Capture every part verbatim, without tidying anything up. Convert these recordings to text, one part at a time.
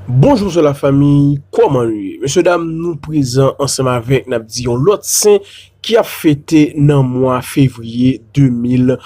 Bonjou, bonjou lafanmi, kòman nou ye? Mesye dam, nou prezan ansanm avèk, n ap di, yon lòt sen ki ap fete nan mwa fevriye de mil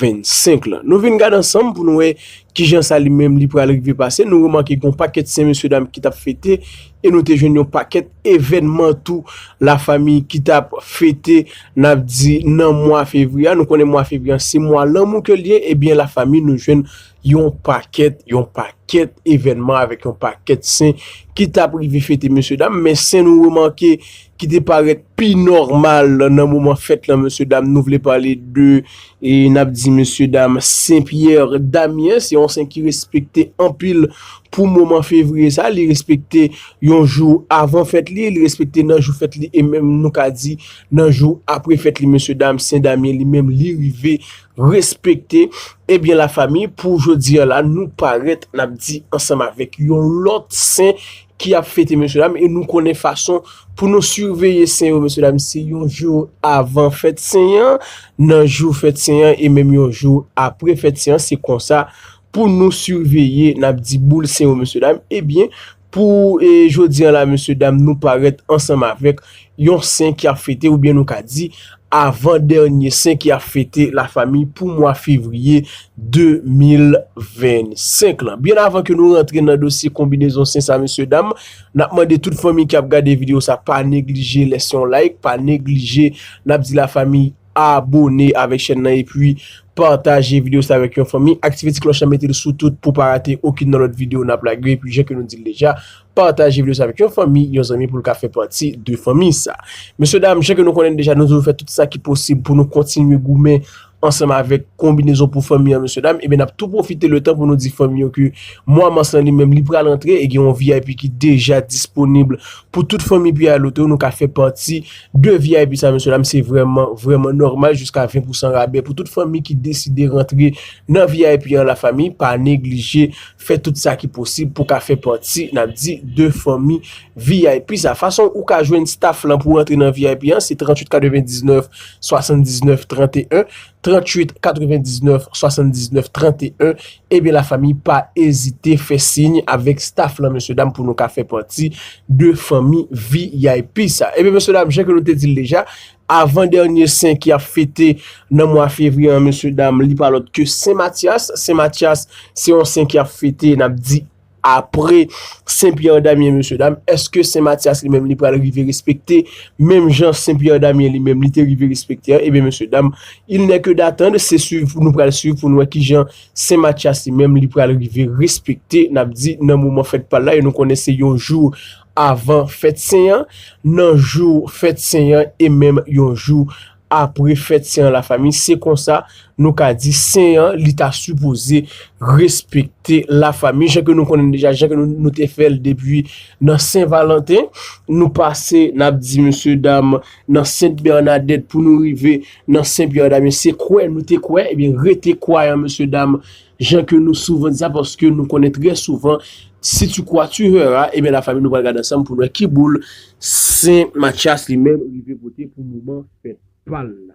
vennsenk lan. Nou vin gade ansanm pou nou wè kijan sa li menm li pral rive pase. Nou remake gen yon pakèt sen, mesye dam, ki t ap fete, e nou te jwenn yon pakèt evènman tou, lafanmi, ki t ap fete, n ap di, nan mwa fevriye a. Nou konnen mwa fevriye a se mwa lanmou ke l ye, ebyen lafanmi, nou jwenn yon pakèt, yon pakèt evènman avèk yon pakèt sen ki t ap rive fete, mesye dam. Men sen nou remake ki te parèt pi nòmal nan moman fèt lan, mesye dam, nou vle pale de, e n ap di, mesye dam, Sen Pyè Damyen. Se yon sen ki respekte anpil pou moman fevriye sa. Li respekte yon jou avan fèt li, li respekte nan jou fèt li, e menm nou ka di nan jou apre fèt li, mesye dam. Sen Damyen li menm li rive respekte. Ebyen, lafanmi, pou jodi a la, nou parèt, n ap di, ansanm avèk yon lòt sen ki ap fete, mesye dam, e nou konnen fason pou nou siveye sen yo, mesye dam, se yon jou avan fèt sen an, nan jou fèt sen an, e menm yon jou apre fèt sen an. Se konsa pou nou siveye, n ap di, boul sen yo, mesye dam. Ebyen, pou, e, jodi a la, mesye dam, nou parèt ansanm avèk yon sen ki ap fete, oubyen nou ka di, avan dènye sen ki ap fete, lafanmi, pou mwa fevriye de mil vennsenk lan. Byen avan ke nou rantre nan dosye konbinezon sen sa, mesye dam, n ap mande tout fanmi ki ap gade videyo sa, pa neglije lèse yon like, pa neglije, n ap di, lafanmi, abone avèk chèn nan, epi pataje videyo sa avèk yon fanmi, aktive ti klòch lan, mete l sou tout pou pa rate okenn nan lòt videyo n ap lage, epi jan ke nou di l deja, pataje videyo sa avèk yon fanmi, yon zanmi, pou l ka fè pati de fanmi sa. Mesye dam, jan ke nou konnen deja, nou toujou fè tout sa ki posib pou nou kontinye goumen ansanm avèk konbinezon pou fanmi an, mesye dam. Ebyen, n ap tou pwofite letan pou nou di fanmi yo ke mwa mas lan li menm li pral rantre, e gen yon V I P ki deja disponib pou tout fanmi Pierre Lotto. Nou ka fè pati de V I P sa, mesye dam. Se vrèman, vrèman nòmal, jiska ven pousan rabè pou tout fanmi ki deside rantre nan V I P an, lafanmi. Pa neglije fè tout sa ki posib pou ka fè pati, n ap di, de fanmi V I P sa. Fason ou ka jwenn staff lan pou rantre nan V I P an, se tranntuit katrevendiznèf swasanndiznèf trannteyen, tranntuit katrevendiznèf swasanndiznèf trannteyen. Ebyen, lafanmi, pa ezite fè siy avèk staff lan, mesye dam, pou nou ka fè pati de fanmi V I P sa. Ebyen, mesye dam, jan ke nou te di l deja, avan dènye sen ki ap fete nan mwa fevriye an, mesye dam, li pa lòt ke Sen Matyas. Sen Matyas, se yon sen ki ap fete, n ap di, apre Sen Pyè Damyen, mesye dam. Èske Sen Matyas li menm li pral rive respekte menm jan Sen Pyè Damyen li menm li te rive respekte an? Ebyen, mesye dam, il n'est que d'attendre, se swiv, nou pral swiv pou nou wè kijan Sen Matyas li menm li pral rive respekte, n ap di, nan moman fèt pa l la, e nou konnen se yon jou avan fèt sen an, nan jou fèt sen an, e menm yon jou apre fèt sen an, lafanmi. Se konsa nou ka di sen an li ta sipoze respekte, lafanmi. Jan ke nou konnen deja, jan ke nou, nou te fè l depi nan Sen Valanten, nou pase, n ap di, mesye dam, nan Sent Bènadèt pou nou rive nan Sen Pyè Damyen. Se kwè nou te kwè, ebyen, rete kwayan, mesye dam, jan ke nou souvan di sa, paske nou konnen trè souvan, si tu crois, tu verras. Ebyen, lafanmi, nou pral gade ansanm pou nou wè ki boul Sen Matyas li menm rive pote pou moman fèt pa l la.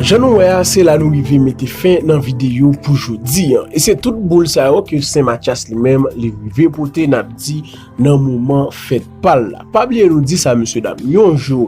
Jan nou wè a, se la nou rive mete fen nan videyo pou jodi an. E se tout boul sa yo ke Sen Matyas li menm li rive pote, n ap di, nan moman fèt pa l la. Pa bliye nou di sa, mesye dam, yon jou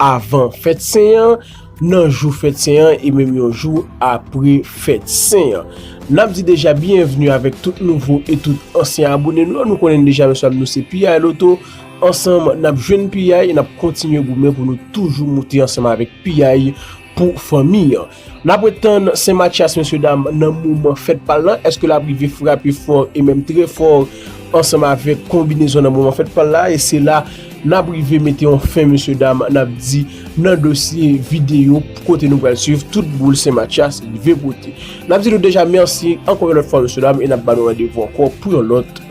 avan fèt sen an, nan jou fèt sen an e menm yon jou apre fèt sen an. N ap di deja byenvni avèk tout nouvo e tout ansyen abone nou yo. Nou konnen deja, mesye dam, nou se P I Loto. Ansanm, n ap jwenn P I e n ap kontinye goumen pou nou toujou moute ansanm avèk P I pou fanmi an. N ap ret tann Sen Matyas, mesye dam, nan moman fèt pa l lan. Èske l ap rive frape fò e menm trè fò ansanm avèk konbinezon nan moman fèt pa l la? E se la n ap rive mete yon fen, mesye dam, n ap di, nan dosye videyo kote nou pral swiv tout boul Sen Matyas rive pote. N ap di nou deja mèsi ankò yon lòt fwa, mesye dam, e n ap ba nou randevou ankò pou yon lòt